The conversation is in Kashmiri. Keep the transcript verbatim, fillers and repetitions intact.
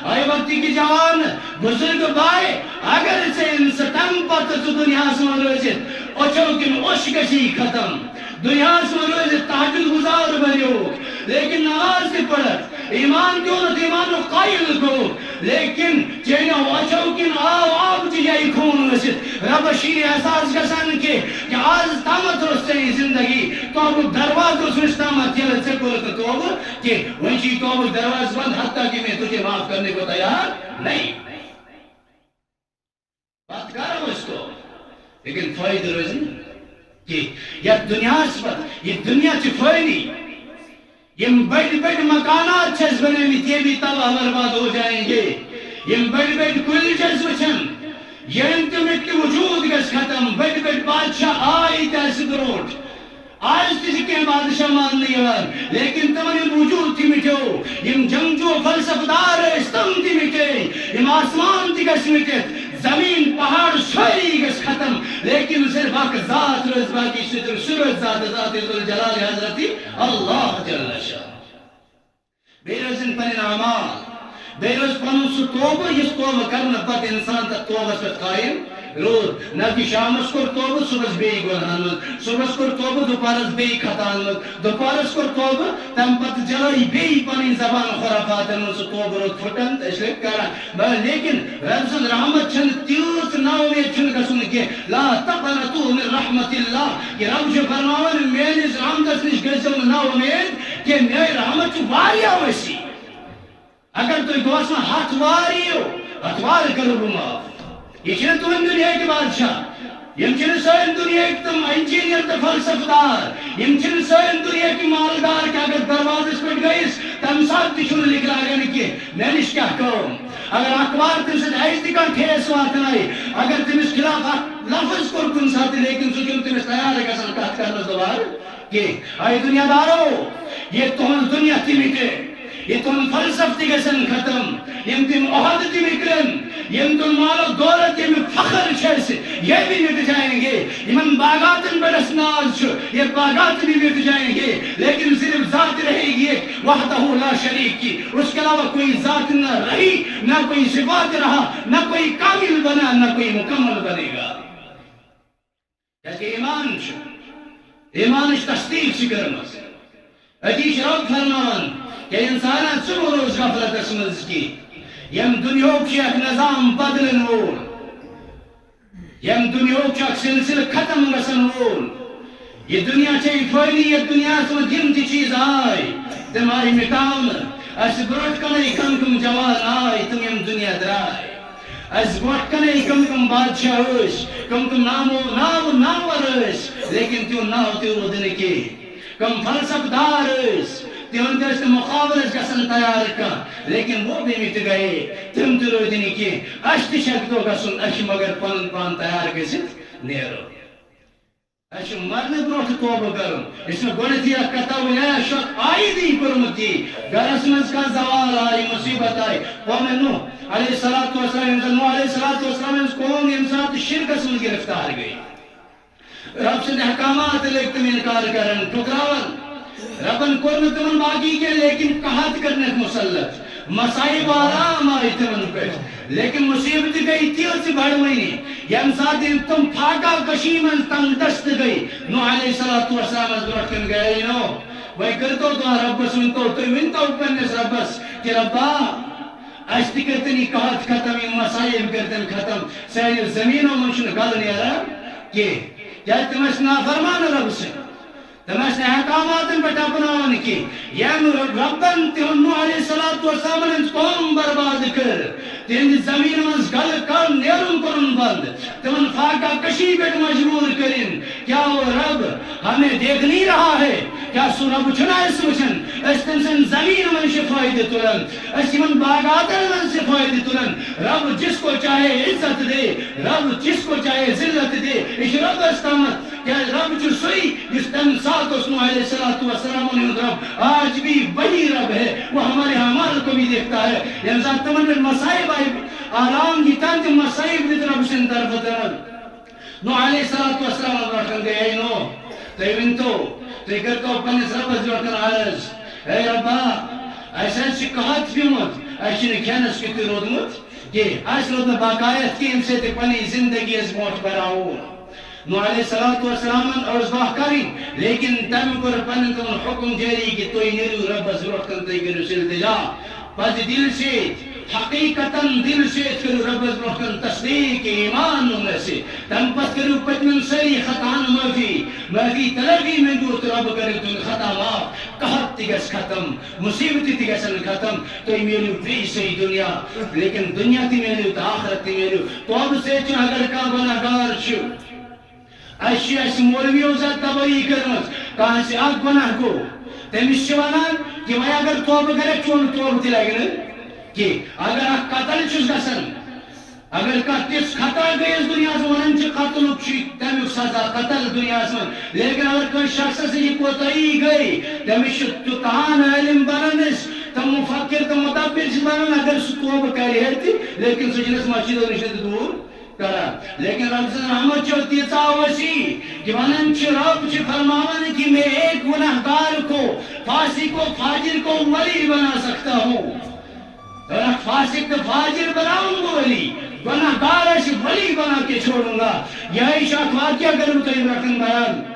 آے وقتی کہ جوان، بزرگ بھائی، اگر ژےٚ انسان تمہِ پتہٕ ژٕ دنیاہس منٛز روزِتھ، أچھو کِنۍ اوٚش گژھی ختم، دنیاہس منٛز روزِتھ تہجد گزار بنیو، لیکن نماز تہِ پٔرٕتھ، ایمان تہِ اوٚنُتھ، ایمانُک قٲیِل گوٚو، لیکن چٲنیو أچھو کِنۍ آو آبہٕ چہِ جایہِ خوٗن ؤسِتھ۔ رۄبس چھُے نہٕ احساس گژھان کینٛہہ کہ آز تامتھ اوس ژےٚ یہِ زندگی، توبُک دروازٕ اوس وٕنِس تامتھ ییٚلہِ ژےٚ کوٚرُتھ نہٕ توبہٕ کینٛہہ۔ وۄنۍ چھُے توبُک دروازٕ بنٛد، حتیٰ کہ مےٚ تُجھے معاف کرنے کو تیار نہیں۔ پتہٕ کرو أسۍ توبہٕ، لیکن فٲیدٕ روزِ نہٕ کینٛہہ۔ یتھ دُنیاہس منٛز، یہِ دُنیا چھُ فٲنی۔ یِم بٔڑۍ بٔڑۍ مکانات چھِ اَسہِ بنٲومٕتۍ، یہ بھی تباہ برباد ہو جائیں گے۔ یِم بٔڑۍ بٔڑۍ کُلۍ چھِ اَسہِ وٕچھان، یِہُنٛد تہِ مِٹہِ وجوٗد گژھِ ختم۔ بٔڑۍ بٔڑۍ بادشاہ آے تہِ اَسہِ برونٛٹھ۔ آز تہِ چھِ کینٛہہ بادشاہ ماننہٕ یِوان، لیکن تِمن ہُنٛد وجوٗد تہِ مِٹیو۔ یِم جنگجو فلسفہٕ دار ٲسۍ، تِم تہِ مِٹے۔ یِم آسمان تہِ گژھِ مِٹِتھ، زمین، پہاڑ سٲری گژھِ ختم، لیکن صرف اکھ ذات روزِ باقی، سُہ تہِ، سُہ روزِ ذات، ذات ذوالجلال حضرت اللہ جل شانہ۔ بیٚیہِ روزن پنٕنۍ اعمال، بیٚیہِ روزِ پنُن سُہ توبہٕ، یُس توبہٕ کرنہٕ پتہٕ انسان تتھ توبس پٮ۪ٹھ قٲیِم روٗد۔ نہ کہِ شامس کوٚر توبہٕ، صبحس بیٚیہِ گۄنہن منٛز، صبحس کوٚر توبہٕ، دُپہرس بیٚیہِ خطاہن منٛز، دُپہرس کوٚر توبہٕ، تمہِ پتہٕ چلٲے بیٚیہِ پنٕنۍ زبان خرافاتن منٛز، سُہ توبہٕ روٗد پھُٹن تہٕ أسۍ لٔگۍ کران۔ مگر لیکن رب سٕنٛز رحمت چھنہٕ تیٖژ نا اُمید چھُنہٕ گژھُن کینٛہہ۔ لا تقنطوا من رحمت اللہ۔ یہِ رب چھُ فرماوان، میٲنِس رحمتس نِش گٔژھۍزیو نہٕ نا اُمید کینٛہہ۔ میٲنۍ رحمت چھُ واریاہ وسیع۔ اگر تُہۍ دۄہس منٛز ہتھ وار یِیِو، ہتھ وار کرو بہٕ معاف۔ یہِ چھِنہٕ تُہنٛدِ دُنیاہٕکۍ بادشاہ، یِم چھِنہٕ سٲنۍ دُنیاہٕکۍ تِم انجینئر تہٕ فلسفہٕ دار، یِم چھِنہٕ سٲنۍ دُنیاہٕکۍ مالدار کہ اگر دروازس پٮ۪ٹھ گٔیِس، تمہِ ساتہٕ تہِ چھُنہٕ لِکراگن کینٛہہ۔ مےٚ نِش کیٛاہ کٲم؟ اگر اکھ وار تٔمۍ سۭتۍ اَسہِ تہِ کانٛہہ ٹھیس واتنایہِ، اگر تٔمِس خلاف اکھ لفظ کوٚر کُنہِ ساتہٕ، لیکن سُہ چھُنہٕ تٔمِس تیار گژھان کتھ کرنس دوبارٕ کینٛہہ۔ اے دُنیا دارو، یہِ تُہُنٛد دُنیا تہِ مِٹہِ، یہِ تُہُنٛد فلسفہٕ تہِ گژھن ختم، یِم تِم عہدٕ تہِ مِٹن، یِم تِم مال و دولت، ییٚمیُک فخر چھُ اَسہِ، یہ بھی مٹ جائیں گے۔ یِمن باغاتن پٮ۪ٹھ اَسہِ ناز چھُ، یہ باغات بھی مٹ جائیں گے، لیکن صرف ذات رہے گی ایک، وحدہ لا شریک کی، اس کے علاوہ کوئی ذات نہ رہی، نہ کوئی صفات رہا، نہ کوئی کامل بنا، نہ کوئی مکمل بنے گا۔ کیازِ ایمان چھُ، ایمانٕچ تصدیق چھِ کٔرمٕژ۔ أتی چھُ رب فرماوان، کہ انسانا، ژٕ مہ روز غفلتس منٛز کینٛہہ۔ ییٚمہِ دُنیاہُک چھُ اکھ نظام بدلن وول، ییٚمہِ دُنیاہُک چھُ اکھ سلسلہٕ ختم گژھن وول۔ یہِ دُنیا چھے فٲنی، یتھ دُنیاہس منٛز یِم تہِ چیٖز آے، تِم آے مٹاونہٕ۔ اسہِ برونٛٹھ کنے کم کم جوان آے، تِم ییٚمہِ دُنیا درٛاے۔ اسہِ برونٛٹھ کنے کم کم بادشاہ ٲسۍ، کم کم نامو، ناو نامور ٲسۍ، لیکن تِہُنٛد ناو تہِ روٗد نہٕ کینٛہہ۔ کم فلسفہٕ دار ٲسۍ، تِہُنٛد ٲسۍ نہٕ مقابلس گژھن تیار کانٛہہ، لیکن وہ بھی مٹ گئے، تِم تہِ روٗدۍ نہٕ کینٛہہ۔ اسہِ تہِ چھُ اکہِ دۄہ گژھُن، اسہِ چھُ مگر پنُن پان تیار گٔژھِتھ نیرُن۔ اسہِ چھُ مرنہٕ برونٛٹھ توبہٕ کرُن۔ یُس مےٚ گۄڈٕنیتھٕے اکھ کتھا وَنے، اسہِ چھُ اکھ عٲیدٕے کوٚرمُت یی۔ گرس منٛز کانٛہہ زوال آیہِ، مُصیبت آیہِ، قومِ نوح علیہ الصلوۃ والسلام، ییٚمہِ ساتہٕ نوح علیہ الصلوۃ والسلام ہٕنٛز قوم ییٚمہِ ساتہٕ شرکس منٛز گرفتار گٔے، رب سٕنٛدۍ احکامات لٔگۍ تِم انکار کران، ٹھُکراوان۔ ربن کوٚر نہٕ تِمن باقی کینٛہہ، لیکن قحط کٔرنکھ مسلط۔ مصائب آرام آیہِ تِمن پٮ۪ٹھ، لیکن مصیبتہٕ گٔے تیٖژٕ بڑوٕنی، ییٚمہِ ساتہٕ یِم تِم فاقہ کشی منٛز تنگ دست گٔے، نوح علیہ الصلوۃ والسلامس برونٛٹھ کَنہِ گٔے، "اے نوح، وۄنۍ کٔرۍتو دعا ربس، ؤنۍتو، تُہۍ ؤنۍتو پننِس ربس کہ ربا، اسہِ تہِ کٔرۍتن یہِ قحط ختم، یِم مصائب کٔرۍتن ختم، سانہِ زمینو منٛز چھُنہٕ غلہٕ نیران کینٛہہ۔" کیازِ تِم ٲسۍ نافرمان رب سٕنٛدۍ۔ تِم ٲسۍ نہٕ احکاماتن پٮ۪ٹھ اپناوان کینٛہہ۔ ییٚمۍ رۄبن تِہُنٛد نوح علیہ الصلوۃ والسلامن ہٕنٛز قوم برباد کٔر، تِہنٛدِ زمینہِ منٛز غلہٕ کڑُن نیرُن کوٚرُن بنٛد، تِمن فاقہ کشی پٮ۪ٹھ مجبوٗر کٔرِن۔ کیا وہ رب ہمیں دیکھ نہیں رہا ہے؟ کیا سُہ رب چھُنہٕ اَسہِ وٕچھان؟ أسۍ تٔمۍ سٕنٛدِ زمینہِ منٛز چھِ فٲیدٕ تُلان، أسۍ یِمن باغاتن منٛز چھِ فٲیدٕ تُلان۔ رب جس کو چاہے عزت دے، رب جس کو چاہے ذلت دے، یہِ چھُ رۄبس تامتھ۔ کیازِ رب چھُ سُے یُس تَمہِ ساتہٕ اوس نوح علیہ الصلوۃ والسلامن ہُنٛد رب، آج بھی وہی رب ہے، وہ ہمارے اعمال کو بھی دیکھتا ہے۔ ییٚمہِ ساتہٕ تِمن پٮ۪ٹھ مصائب آیہِ، آرام دِتن تِم مصائب دِتھ رب سٕنٛدِ طرفہٕ تِمن۔ نوح علیہ الصلوۃ والسلام برونٛٹھ کَنہِ گٔے، "اے نوح، تُہۍ ؤنۍتو، تُہۍ کٔرۍتو پننِس ربس برونٛٹھ کَنہِ عرض، اے ربا، اَسہِ حظ چھُ قحط پیوٚمُت، اَسہِ چھُنہٕ کھٮ۪نَس کیُتھ تہِ روٗدمُت کینٛہہ، اَسہِ روٗد نہٕ باقاعدٕ کینٛہہ، ییٚمہِ سۭتۍ پَنٕنۍ زِندگی ٲس برابر۔ نوح علیہ الصلوۃ والسلامن ٲس دعا کَرٕنۍ، لیکن تَمہِ کوٚر پَنُن تِمَن حُکُم جٲری کہِ تُہۍ نیٖرِو رۄبَس برونٛٹھ کَنہِ، تُہۍ کٔرِو سجدٕ۔ پَزِ دِل سۭتۍ، حقیٖقتاً دِل سۭتۍ کٔرِو رۄبَس برونٛٹھ کَنہِ تصدیٖق، ایمان اوٚن اَسہِ۔ تَمہِ پَتہٕ کٔرِو پٔتمٮ۪ن سٲری خطاہَن معٲفی، معٲفی طلبی منٛگِو تہٕ رۄب کَرِ تُہُنٛد خطا معاف۔ قحط تہِ گژھِ ختم، مُصیٖبتہٕ تہِ گژھن ختم، تُہۍ میلیو بیٚیہِ صحیح دُنیا، لیکن دُنیا تہِ میلیو تہٕ آخرت تہِ میلیو۔ توبہٕ سۭتۍ چھُ، اگر کانٛہہ گۄناہ گار چھُ، اَسہِ چھِ، اَسہِ مولویو زیادٕ تبٲہی کٔرمٕژ، کانٛہہ آسہِ اکھ گۄناہ گوٚو، تٔمِس چھِ وَنان کہِ وۄنۍ اگر توبہٕ کَرٮ۪کھ، چون توبہٕ تہِ لَگہِ نہٕ کینٛہہ۔ اگر اکھ قتل چھُس گژھان، اگر کانٛہہ تِژھ خطا گٔیَس دُنیاہَس منٛز، وَنان چھِ قتلُک چھُ تَمیُک سزا، قتل دُنیاہَس منٛز۔ لیکن اگر کٲنٛسہِ شخصَس نِش یہِ کوتاہی گٔے، تٔمِس چھُ تیوٗتاہَن عٲلِم بَنان أسۍ، تہٕ مُفکِر تہٕ مُدبِر چھِ بَنان، اگر سُہ توبہٕ کَرِ ہے تہِ، لیکن سُہ چھُنہٕ اَسہِ مسجدو نِش تہِ دوٗر کران۔ لیکن رب سٕنٛز رحمت چھِ تیٖژاہ وسیع کہِ وَنان چھِ، رب چھِ فرماوان کہ میں ایک گناہ گار کو، فاسق و فاجر کو ولی بنا سکتا ہوں۔ اور فاسق و فاجر بناؤں گا ولی، گناہ گار سے ولی بنا کے چھوڑوں گا۔ یہ شاہ واقعہ کروں تو رکھن بیان۔